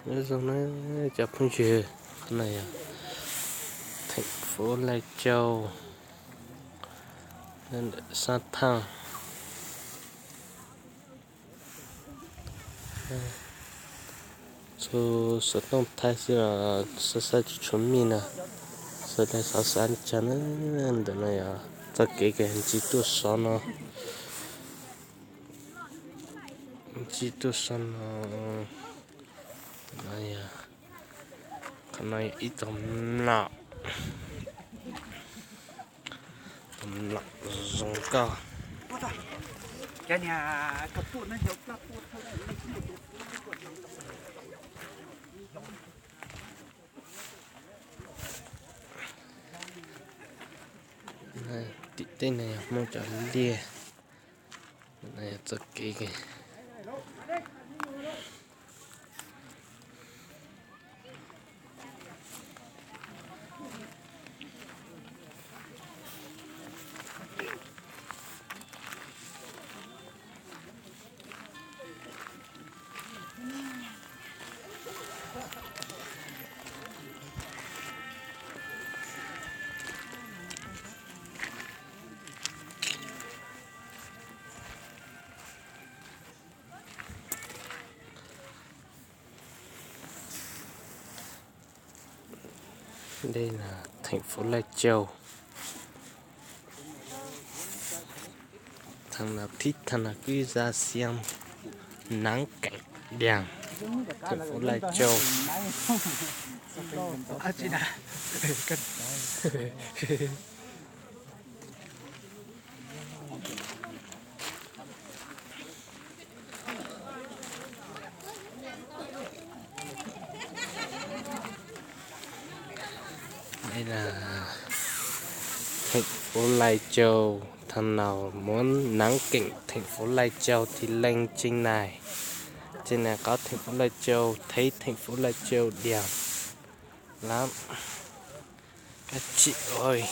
Nyob zoo na cov phooj ywg, qhov no yog theem fuv Laij Cauj, ntawm Xab Thaaj. Txhua xov tooj thaij xwb los xav xav tsis tshua mij na, sawv daws xav xav li cas na. Ntawm no yog txoj kev ntsis tuaj sov no, ntsis tuaj sov no, no yog, qhov no yog ib tog mlom, tog mlom zoo nkauj. Tim tej no yog Hmoob cov liaj, txoj kev. Đây là thành phố Lai Châu. Thằng nào thích thằng nào cứ ra xem. Nắng cảnh đẹp. Thành phố Lai Châu. Đây là thành phố Lai Châu. Thằng nào muốn ngắm cảnh thành phố Lai Châu thì lên trên này. Trên này có thành phố Lai Châu, thấy thành phố Lai Châu đẹp lắm. Các chị ơi,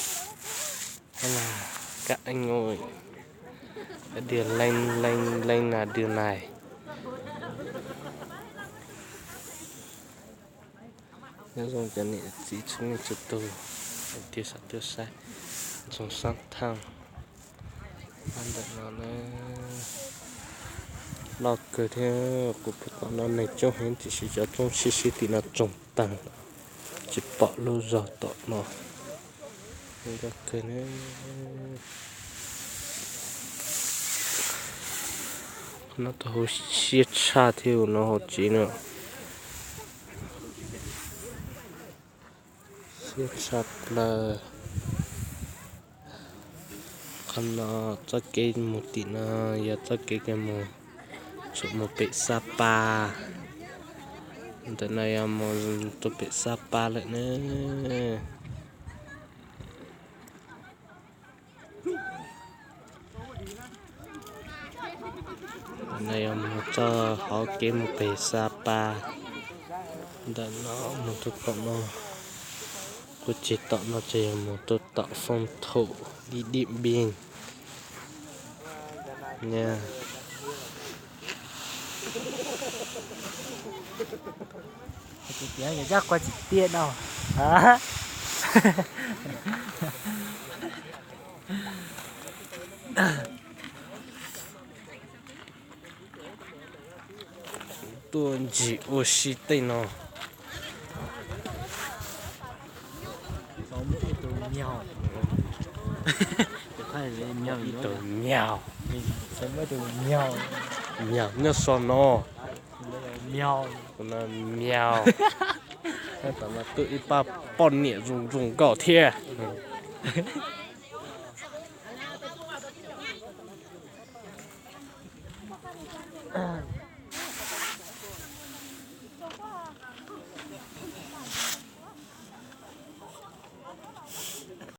hay là các anh ơi, cái đường lên, lên, lên là đường này. Nyob zoo cov niam txiv txhua leej txhua tus, tias sawv daws saib, nyob zoo sab thaj ntawm no na, loj kawg thiab. Kuv pom tom no neeg coob heev tiam sis cov roob siab siab tim no tsoog tag, tsis pom lub zog tom no. Loj kawg na. No tau hauv siab tshaj thiab no hauv tsev no. Siab tshaj plaws. Qhov no txoj kev mus tim no yog txoj kev mus, txhua mus pem Xab Pas. Ntawm no yog mus rau pem Xab Pas lawm na. No yog mus txoj hauv kev mus pem Xab Pas. Ntawm no mus rau tom no, kuv tseg tom no ces yog mus rau tom Phong Thổ đi Điện Biên nha. Tias yog zaj qua tsis tiaj no. Tuaj ntsis ua si tej no. Ib tug miaus, miaus nyob so no, miaus. Tom no tuaj ib pab poj niam zoo zoo nkauj thiab.